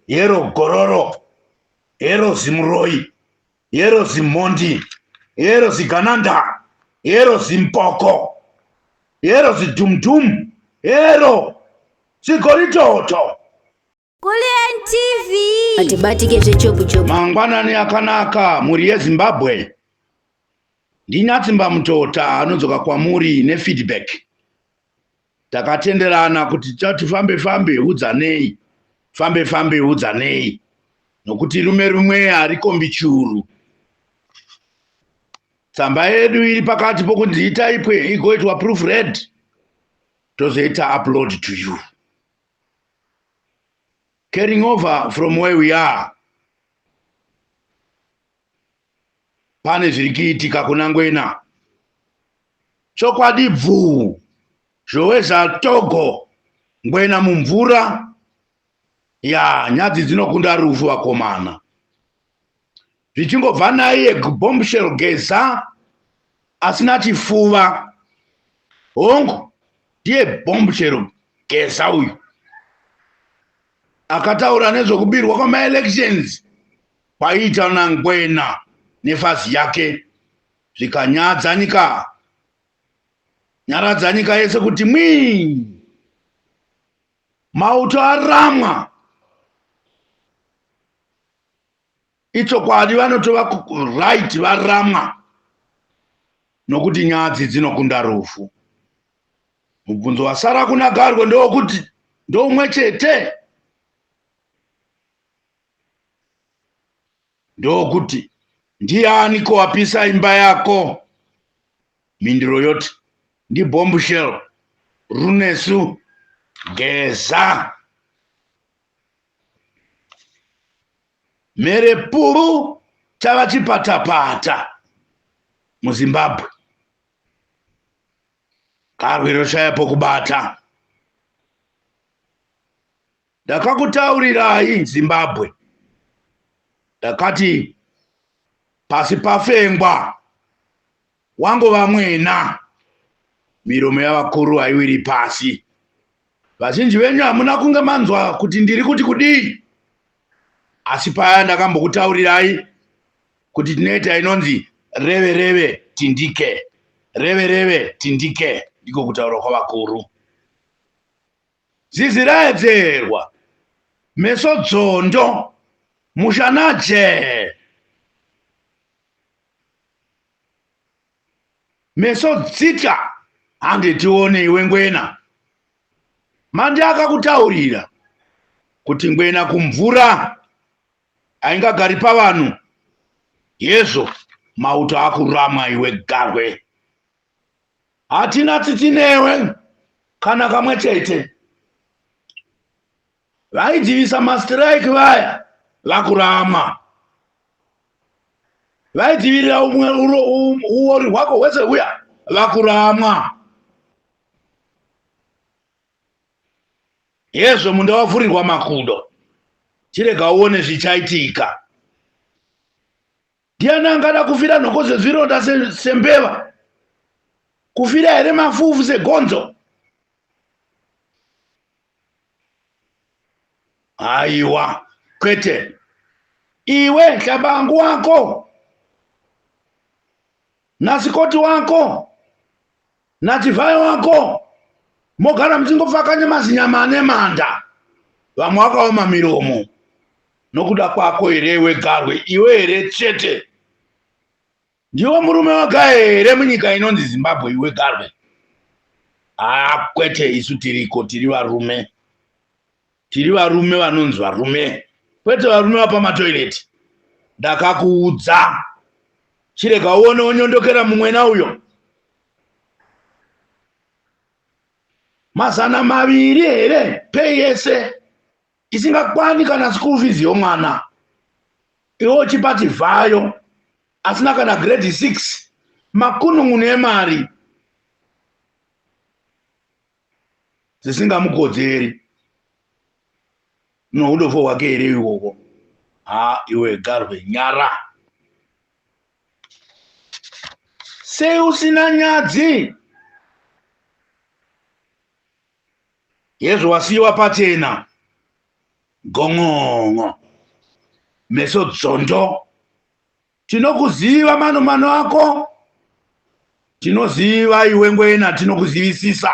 Hero gororo, hero zimuroyi, hero zimhondi, hero zigananda, hero zimpoko, hero zidhumdhum, hero zigoritoto. Kulliant TV. Atibatike zvechopu chopu. Mangwanani akanaka mhuri yeZimbabwe. Ndinyatsimba Mutota anodzoka kwamuri nefeedback. Takatenderana kuti tichati fambe fambe udzanei, fambe fambe udzanei nokuti rume rumwe harikombi churu. Tsamba yedu iri pakati pokunzi itaipwe igoitwa proof read tozoita upload to you. Carrying over from where we are. Pane zviri kuitika kuna Ngwena. Chokwadi bvuu zhowe zvaTogo Ngwena mumvura ya nyadzi dzinokunda rufu vakomana. Zvichingobva naiye Bombshell Geza asina chifuva. Hongu ndiye Bombshell Geza uyu akataura nezvekubirwa kwemaelections kwaiita naNgwena nefazi yake zvikanyadza nyika nyaradza nyika yese kuti mwii mauto aramwa ichokwadi vanotova right varamwa nokuti nyadzi dzinokunda rufu mubvunzo wasara kuna garwe ndowokuti ndoumwe chete ndokuti ndiani ko wapisa imba yako mhinduro yoti ndibombshell runesu geza mherepuru chava chipatapata muzimbabwe garwe roshaya pokubata Ndakakutaurirai Zimbabwe, ndakati pasi pafengwa wangova mwena, miromo yavakuru haiwiri pasi. Vazhinji venyu hamuna kunge manzwa kuti ndiri kuti kudii, asi paya ndakambokutaurirai kuti tinoita inonzi reve reve tindike, reve reve tindike, ndiko kutaura kwavakuru. Zizi raedzerwa, meso dzondo, mushana jee. Meso dzita, hande tione iwe ngwena. Mandi akakutaurira kuti ngwena kumvura haingagari pavanhu. Yezvo mauto akuramwa iwe garwe. Hatina tsitsi newe kana kamwe chete. Vaidzivisa mastrike vaya vakurama. Vaidzivirira umwe uori hwako hwese huya vakuramwa. Hezvo munda wavhurirwa makudo. Chirega uone zvichaitika. Ndiani angada kufira nhoko zezvironda sembeva? Kufira here mafufu segonzo? Haiwa, kwete. Iwe Hlabangu wako naSikoti wako naChivhayo wako mogara muchingopfakanya mazinyama ane manda, vamwe vakaoma miromo nokuda kwako here iwe garwe iwe here chete ndiwe murume wega here munyika inonzi Zimbabwe iwe garwe haa kwete isu tiriko tiri varume tiri varume vanonzi varume kwete varume vapamatoireti ndakakuudza chirega uone wonyondokera mumwena uyo 200 here pay yese isingakwani kana school fees yomwana iwe uchipa chivhayo asina kana grade 6 makunun'unu emari dzisingamukodzeri noudofo hwake here iwowo ha iwe garwe nyara sei usina nyadzi hezvo wasiyiwa pachena. Gon'on'o meso dzondo. Tinokuziva mano mano ako. Tinoziva iwe ngwena tinokuzivisisa.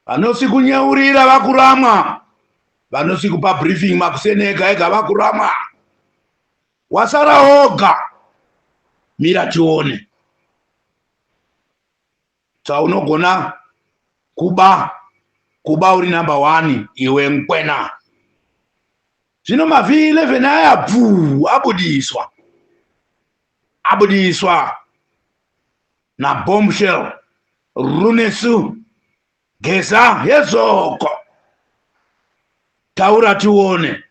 Vanosikunyeurira vakuramwa. Vanosikupa briefing makuseni ega ega vakuramwa. Wasara woga. Mira tione. Chaunogona kuba kuba uri number one iwe nkwena. Zvino mavi 11 aya bvuu abudiswa. Abudiswa na bombshell Runesu Geza hezoko. Taura tione.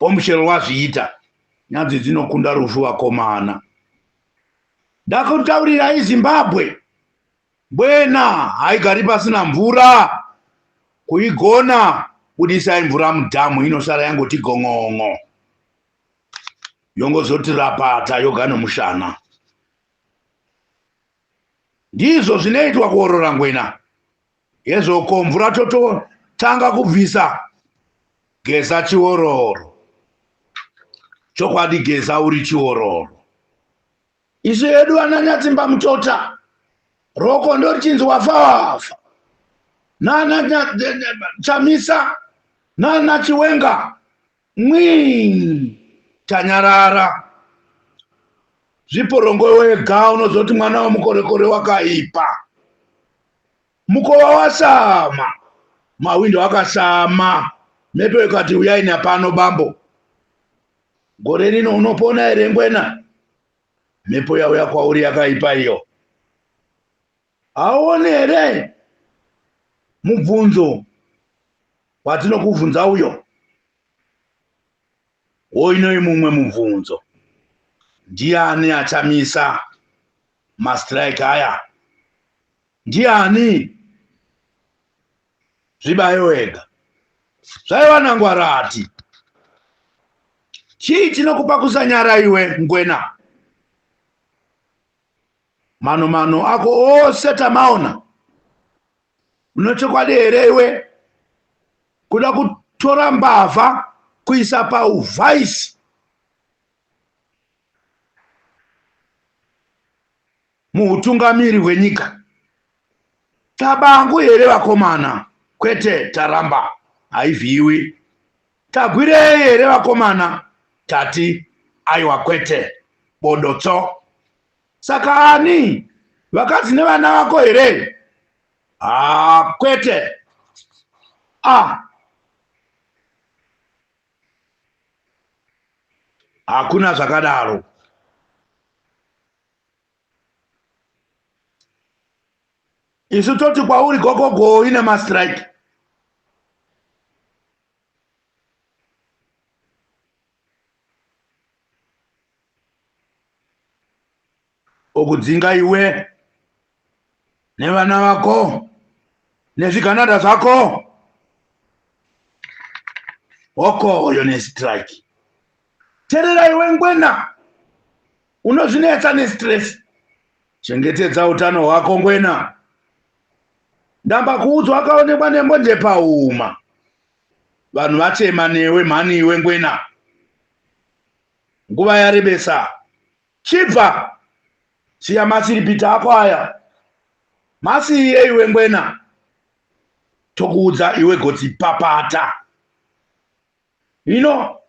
Bombshell wazviita. Nyadzi dzinokunda rufu vakomana. Ndakutaurirai Zimbabwe. Bwena haigari pasina mvura. Kuigona budisai mvura mudhamu inosara yangoti gon'on'o. Yongozoti rapata yoga nomushana. Ndizvo zvinoitwa kuorora ngwena. Hezvoko mvura tototanga kubvisa. Geza chiororo. Chokwadi Geza uri chiororo. Isu hedu ana Nyatsimba Mutota roko ndorichinzi wafa wafa. Nana Chamisa nana Chiwenga mwii tanyarara. Zviporongo wega unozoti mwana wemukorekore wakaipa. Mukova wasama, mawindo akasama, mhepo ikati uyai napano bambo. Gore rino unopona here ngwena? Mhepo yauya kwauri yakaipa iyo. Hauoni here mubvunzo watinokubvunza uyo? Hoinoi mumwe mubvunzo. Ndiani achamisa mastrike aya? Ndiani? Zvibaye wega. Zvaiva nangwarati. Chii chinokupa kusanyara iwe ngwena? Mano mano ako ose tamaona. Unochokwadi here iwe? Kuda kutora mbavha kuisa pauvhaisi muhutungamiri hwenyika. Tabangu here vakomana? Kwete, taramba, haivhiyiwi. Tagwirei here vakomana? Tati aiwa kwete, bodotso. Saka ani? Vakadzi nevana vako here? Haa, kwete. Ah. Hakuna zvakadaro. Isu toti kwauri gogogo ine mastrike. Okudzinga iwe nevana vako nezvigananda zvako hokoyo nestrike. Terera iwe ngwena Unozvinetsa nestress. Chengetedza utano hwako ngwena. Ndamba kuudzwa akaonekwa nembonje pahuma. Vanhu vachema newe mhani iwe ngwena. Nguva yarebesa. Chibva! Siya masiripita ako aya. Masiye iwe ngwena. Tokuudza iwe gotsi papata. Hino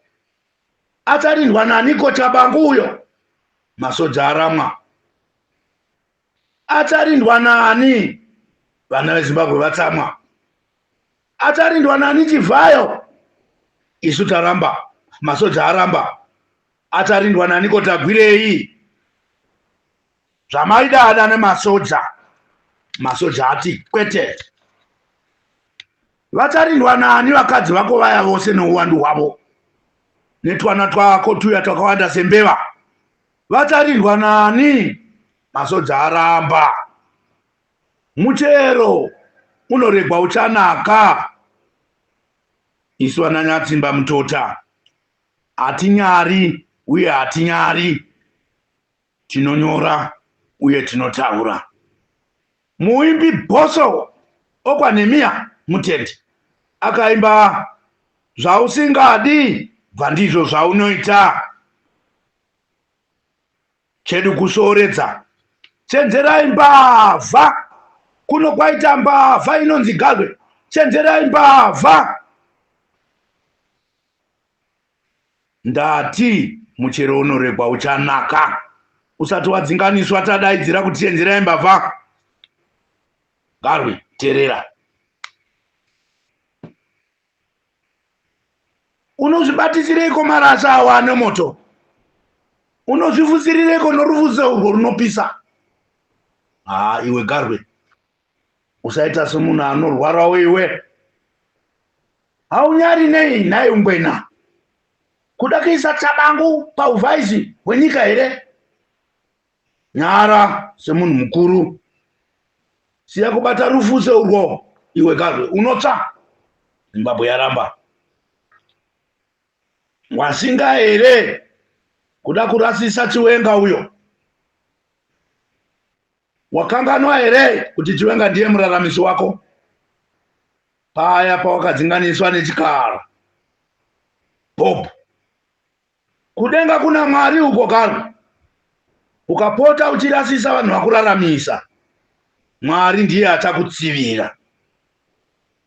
acharindwa naniko Chabangu uyo? Masoja aramwa. Acharindwa nani? Vana veZimbabwe vatsamwa. Acharindwa nani Chivhayo? Isu taramba, masoja aramba. Acharindwa naniko Tagwirei? Zvamaidada nemasoja, masoja ati kwete. Vacharindwa nani vakadzi vako vaya vose neuwandu hwavo netwana twako tuya twakawanda sembeva? Vacharindwa nani? Masoja aramba. Muchero unoregwa uchanaka. Isu vana Nyatsimba Mutota hatinyari uye hatinyari. Tinonyora uye tinotaura. Muimbi Bhoso okwaNemia Mutendi Akaimba zvausingadi bva ndizvo zvaunoita. Chedu kusooredza. Chenjerai mbavha. Kuno kwaita mbavha inonzi Garwe. Chenjerai mbavha. Ndati muchero unoregwa uchanaka. Usati wadzinganiswa tadaidzira kuti chenjerai mbavha. Garwe terera. Unozvibatisireiko marasha awa ane moto? Unozvifutsirireiko norufuse urwo runopisa? Haa iwe Garwe, usaita semunhu anorwarawo iwe. Haunyari nei nhai ungwena? Kuda kuisa Tshabangu pauvhaisi hwenyika here? Nyara semunhu mukuru. Siya kubata rufuse urwo iwe Garwe, unotsva. Zimbabwe yaramba. Wasinga here kuda kurasisa Chiwenga uyo? Wakanganwa here kuti Chiwenga ndiye muraramisi wako? Paya pawakadzinganiswa nechikara. Bob. Kudenga kuna Mwari uko Garwe. Ukapota uchirasisa vanhu vakuraramisa. Mwari ndiye achakutsivira.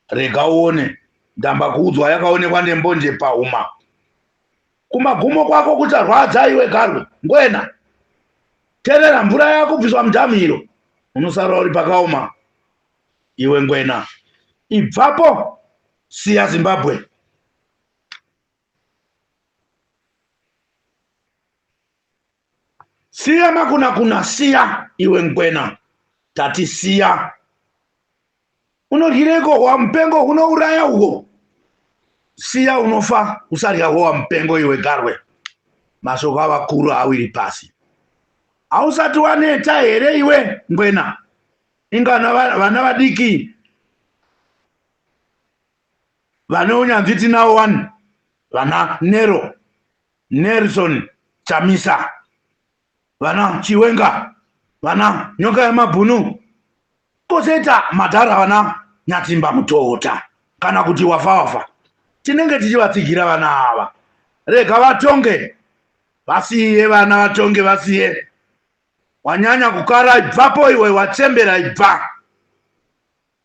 Rega uone ndamba kuudzwa yakaonekwa nembonje pahuma. Kumagumo kwako kucharwadza iwe Garwe. Ngwena. Terera mvura yakubviswa mudhamu iro. Unosara uri pakaoma. Iwe Ngwena. Ibvapo siya Zimbabwe. Siya makunakuna siya iwe Ngwena. Tati siya. Unodyireko hwa mupengo hunouraya uhwo. Siya unofa usarya hwa mupengo iwe Garwe. Mashoko avakuru awiri pasi. Hausati waneta here iwe Ngwena? Inga vana vadiki vane unyanzvi tinawo wani vana Nero, Nelson Chamisa, vana Chiwenga, vana Nyoka yemabhunu, kozoita madhara vana Nyatsimba Mutota kana kuti wafa wafa. Tinenge tichivatsigira vana ava, rega vatonge vasiye vana vatonge vasiye. Wanyanya kukara ibvapo iwe, wachembera ibva.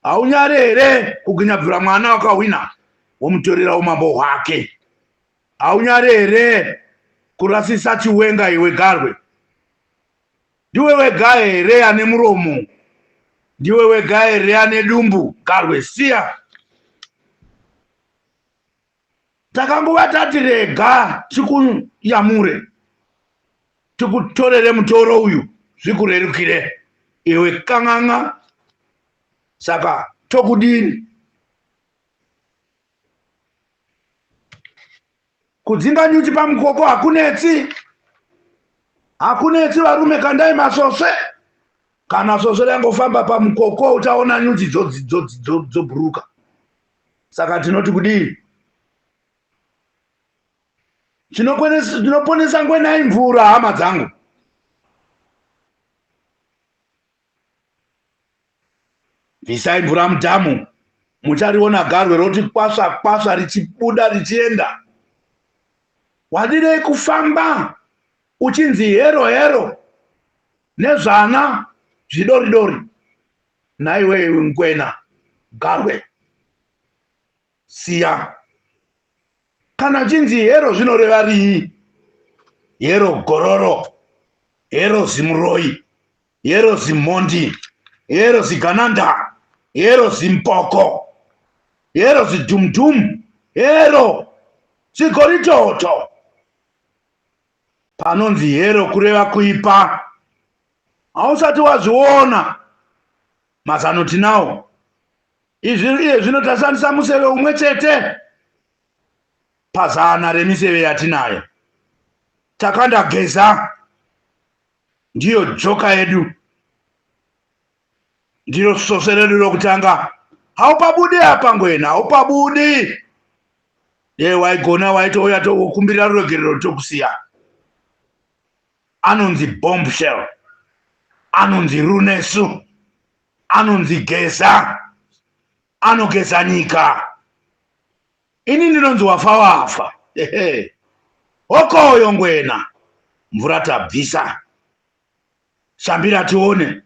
Haunyare here kuginyabvira mwana wakahwina womutorera umambo hwake? Haunyare here kurasisa Chiwenga iwe Garwe? Ndiwe wega here ane muromo? Ndiwe wega here ane dumbu? Garwe siya. Takangova tati rega tikuyamure tikutorere mutoro uyu zvikurerukire iwe kan'an'a. Saka tokudini? Kudzinga nyuchi pamukoko hakunetsi, hakunetsi varume, kandai masvosve. Kana svosve rangofamba pamukoko uchaona nyuchi dzobhuruka. Saka tinoti kudii? Chinoponesa ngwena imvura, hama dzangu. Bvisai mvura mudhamu, muchariona garwe roti kwasva kwasva richibuda richienda. Wadirei kufamba uchinzi hero hero nezvana zvidoridori? Nhaiwe iwe ngwena garwe, siya. Kana chinzi hero zvinoreva rii? Hero gororo, hero zimuroyi, hero zimhondi, hero zigananda, hero zimpoko, hero zidhumdhum, hero zigoritoto. Panonzi hero kureva kuipa. Hausati wazviona? Mazano tinawo. Izvi iye zvino tashandisa museve umwe chete pazana remiseve yatinayo. Takanda Geza, ndiyo joka yedu, ndiro svosve redu rokutanga. Haupabudi apa Ngwena, haupabudi. Ye waigona waitouya tokukumbirira ruregerero tokusiya. Anonzi Bombshell, anonzi Runesu, anonzi Geza, anogeza nyika. Ini ndinonzi wafa wafa. Ehe. Hokoyo ngwena. Mvura tabvisa. Shambira tione.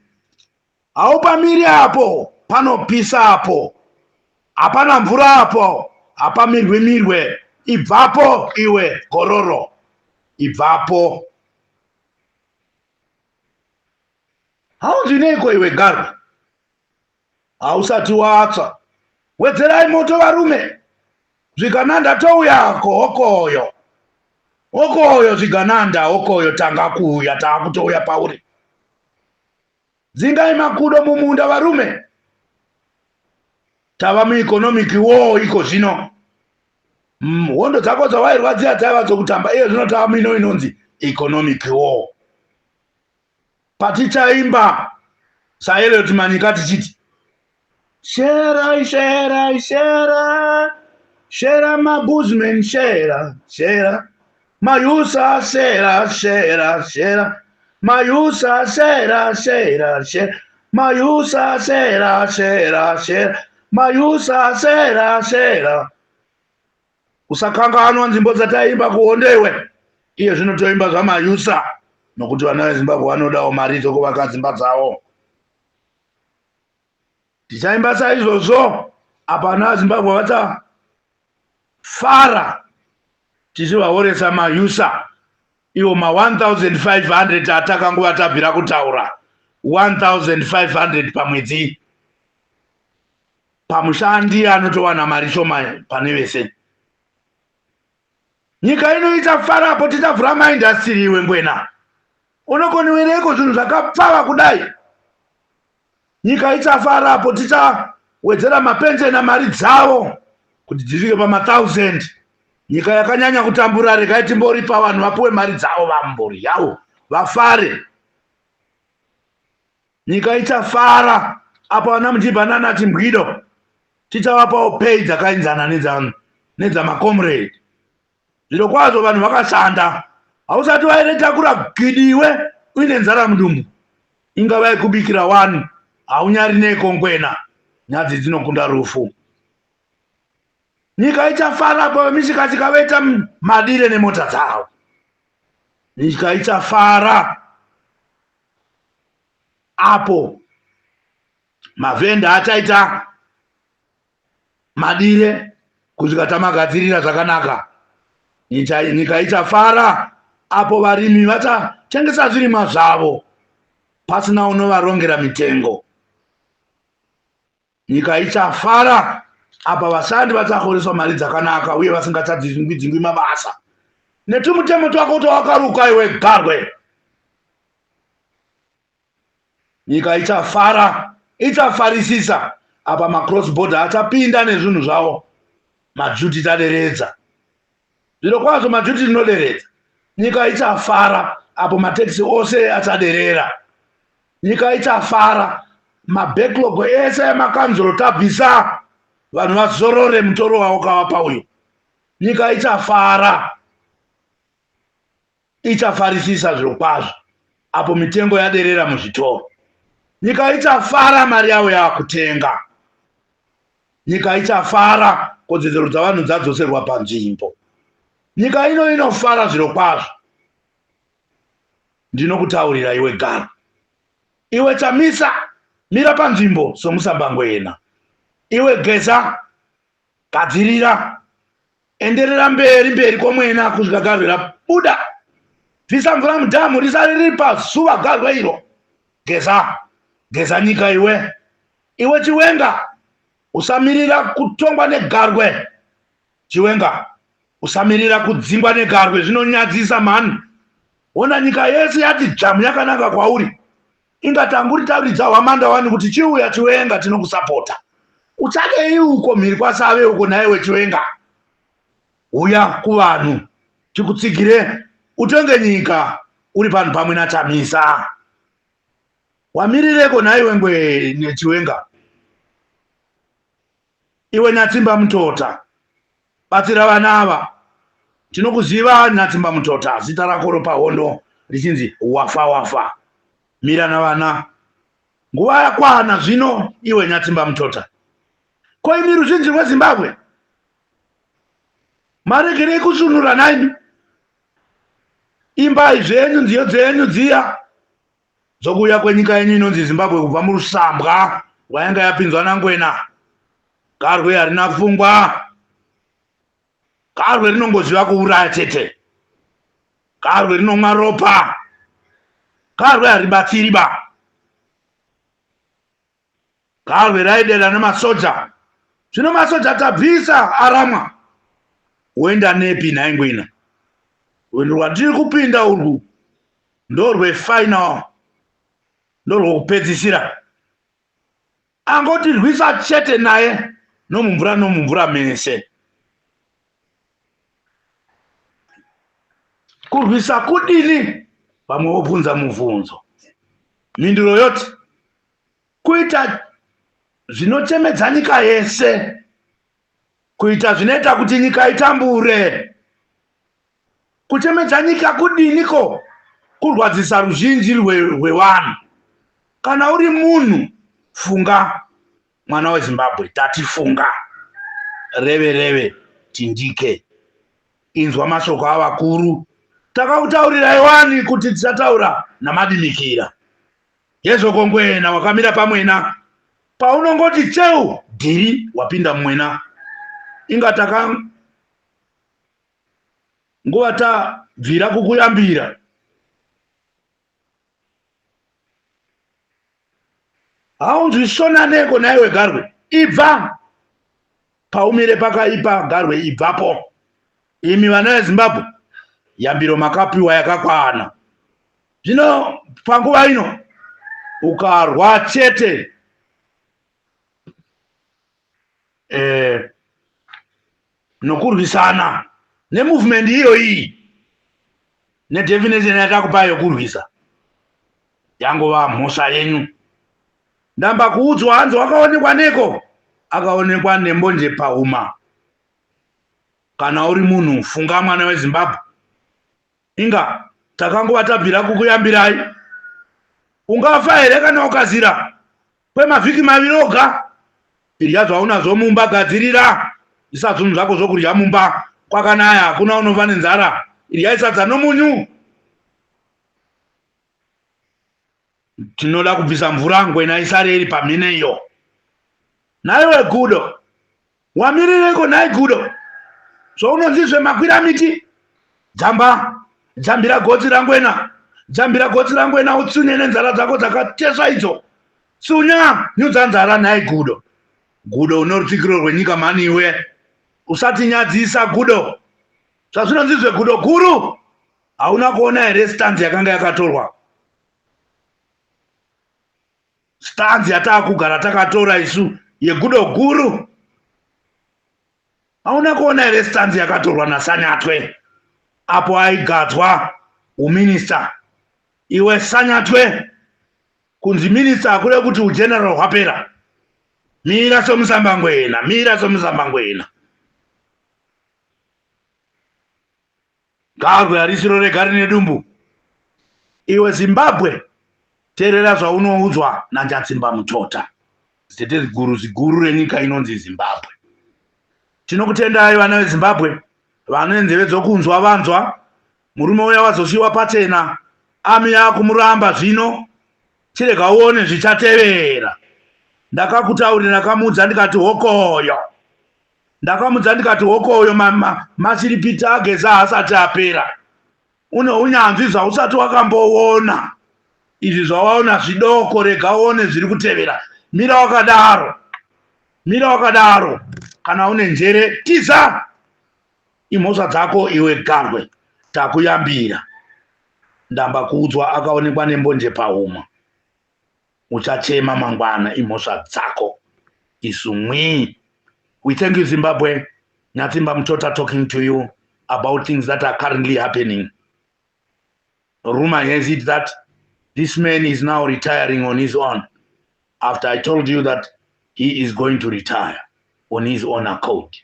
Haupamiri apo, panopisa apo. Hapana mvura apo, hapamirwi mirwe. Ibvapo iwe gororo. Ibvapo. Haunzwi neiko iwe garwe? Hausati watsva. Wedzerai moto varume. Zvigananda touyako hokoyo. Hokoyo zvigananda hokoyo tanga kuuya taakutouya pauri. Dzingai makudo mumunda varume. Tava mueconomic war iko zvino. Hondo dzako dzawairwa dziya dzaiva dzokutamba iye zvino tava muino inonzi economic war. Patichaimba saElliot Manyika tichiti shera shera shera shera mabuzman shera shera mayusa shera shera shera mayusa shera shera shera mayusa shera shera shera mayusa shera shera. Usakanganwa nzimbo dzataimba kuhondo iwe. Iye zvino toimba zvamayusa nokuti vana veZimbabwe vanodawo mari dzokuvaka dzimba dzavo. Tichaimba saizvozvo apa vana veZimbabwe vachafara tichivahoresa mayusa iwo ma 1500 atakanguva tabvira kutaura 1500 pamwedzi pamushandi anotowana mari shoma pane vese. Nyika ino ichafara apo tichavhura maindastiri iwe ngwena. Unokoniwereiko zvinhu zvakapfava kudai? Nyika ichafara apo tichawedzera mapenshena mari dzavo kuti dzisvike pama1000. Nyika yakanyanya kutambura, regai timboripa vanhu vapuwe mari dzavo vambori yavo vafare. Nyika ichafara apo vana Mujibha nana Chimbwido tichavapawo pay dzakainzana nedzamacomrade. Zvirokwazvo vanhu vakashanda. Hausati wairetakura gidi iwe uine nzara mudumbu. Inga vaikubikira wani haunyari neko ngwena. Nyadzi dzinokunda rufu. Nyika ichafara apo vemishikashika voita madire nemota dzavo. Nyika ichafara apo mavhenda achaita madire kusvika tamagadzirira zvakanaka. Nyika ichafara apo varimi vachatengesa zvirimwa zvavo pasina unovarongera mitengo. Nyika ichafara apa vashandi vachahoreswa mari dzakanaka uye vasingachadzingwi-dzingwi mabasa netumutemo twako twawakaruka iwe garwe. Nyika ichafara, ichafarisisa apa macross border achapinda nezvinhu zvavo. Majuti taderedza. Zvirokwazvo majuti tinoderedza. Nyika ichafara apo matekisi ose achaderera. Nyika ichafara mabacklog ese emakanzuro tabvisa vanhu vazorore mutoro wawakavapa uyu. Nyika ichafara. Ichafarisisa zvirokwazvo apo mitengo yaderera muzvitoro. Nyika ichafara mari yavo yakutenga. Nyika ichafara kodzero dzavanhu dzadzoserwa panzvimbo. Nyika ino inofara zvirokwazvo. Ndinokutaurira iwe Garwe. Iwe Chamisa, mira panzvimbo somusambangwena. Iwe Geza, gadzirira. Enderera mberi mberi kwomwena kusvika garwe rabuda. Bvisa mvura mudhamu risare riri pazuva garwe iro. Geza, geza nyika iwe. Iwe Chiwenga, usamirira kutongwa negarwe. Chiwenga, usamirira kudzingwa negarwe, zvinonyadzisa mhani. Hona nyika yese yati dzvamu yakananga kwauri. Inga tanguri taridza hwamanda wani kuti chiuya Chiwenga tinokusapota. Uchadei uko mhiri kwaSave uko nhaiwe Chiwenga? Huya kuvanhu tikutsigire utonge nyika uri panhu pamwe naChamisa. Wamirireko nhaiwe Ngwene Chiwenga? Iwe Nyatsimba Mutota, batsira vana ava. Tinokuziva Nyatsimba Mutota, zita rako ropahondo richinzi wafa wafa. Mira navana. Nguva yakwana zvino iwe Nyatsimba Mutota. Ko imi ruzhinji rweZimbabwe? Maregerei kusvunura nhaimi? Imbai zvenyu nziyo dzenyu dziya dzokuuya kwenyika yenyu inonzi Zimbabwe kubva murusambwa rwayanga yapinzwa naNgwena. Garwe harina pfungwa. Garwe rinongoziva kuuraya chete. Garwe rinomwa ropa. Garwe haribatsiri ba. Garwe raideda nemasoja. Zvino masoja tabvisa aramwa. Woenda nepi nhai Ngwena? Rwendo rwatiri kupinda urwu ndorwefinal, ndorwokupedzisira. Angotirwisa chete naye nomumvura nomumvura mese. Kurwisa kudini? Vamwe vobvunza mubvunzo. Mhinduro yoti kuita zvinochemedza nyika yese, kuita zvinoita kuti nyika itambure. Kuchemedza nyika kudiniko? Kurwadzisa ruzhinji rwevanhu. Kana uri munhu funga mwana weZimbabwe, tati funga. Reve reve tindike. Inzwa mashoko avakuru. Takakutaurirai wani kuti tichataura namadimikira. Hezvo kongwena wakamira pamwena. Paunongoti cheu dhiri wapinda mumwena. Inga taka nguva tabvira kukuyambira. Haunzwi shona neko nhaiwe Garwe. Ibva paumire pakaipa Garwe ibvapo. Imi vana veZimbabwe yambiro makapiwa yakakwana. Zvino panguva ino ukarwa chete eh, nokurwisana nemovement iyoyi nedefinition yatakupai yokurwisa yangova mhosva yenyu. Ndamba kuudzwa hanzi wakaonekwa neko akaonekwa nembonje pahuma. Kana uri munhu funga mwana weZimbabwe. Inga takangova tabvira kukuyambirai. Ungafa here kana ukazira kwemavhiki maviri oga? Idya zvaunazvo mumba, gadzirira. Isa zvinhu zvako zvokudya mumba. Kwakanaya hakuna unofa nenzara. Idyai sadza nomunyu. Tinoda kubvisa mvura ngwena isare iri pamhene iyo. Nhaiwe gudo, wamirireiko nhai gudo? Zvaunonzizve makwira miti? Jamba, jambira gotsi rangwena, jambira gotsi rangwena utsunye nenzara dzako dzakatesva idzo. Tsunya, nyudza nzara nhai gudo. Gudo une rutsigiro rwenyika mhani iwe. Usatinyadzisa gudo. Zvazvinonzizve gudo guru. Hauna kuona here stanzi yakanga yakatorwa? Stanzi yataakugara takatora isu yegudo guru. Hauna kuona here stanzi yakatorwa naSanyatwe apo aigadzwa uminista? Iwe Sanyatwe, kunzi minista hakureve kuti ugeneral hwapera. Mira somusambangwena, mira somusambangwena. Garwe harisiro rega rine dumbu. Iwe Zimbabwe terera zvaunoudzwa naNjatsimba Mutota, zitete guru ziguru renyika inonzi Zimbabwe. Tinokutendai vana veZimbabwe vane nzeve dzokunzwa vanzwa. Murume uya wazosiiwa pachena, ami yakumuramba zvino. Chirega uone zvichatevera. Ndakakutaurira ndakamuudza ndikati hokoyo. Ndakamudza ndikati hokoyo mashiripiti aGeza haasati apera. Une unyanzvi zvausati wakamboona. Izvi zvawaona zvidoko rega uone zviri kutevera. Mira wakadaro. Mira wakadaro. Kana une njere tiza. Imhosva dzako iwe Garwe. Takuyambira. Ndamba kuudzwa akaonekwa nembonje pahuma. Uchachema mangwana imhosva dzako isu mwii. We thank you Zimbabwe. Nyatsimba Mutota talking to you about things that are currently happening. Rumor has it that this man is now retiring on his own after I told you that he is going to retire on his own accord.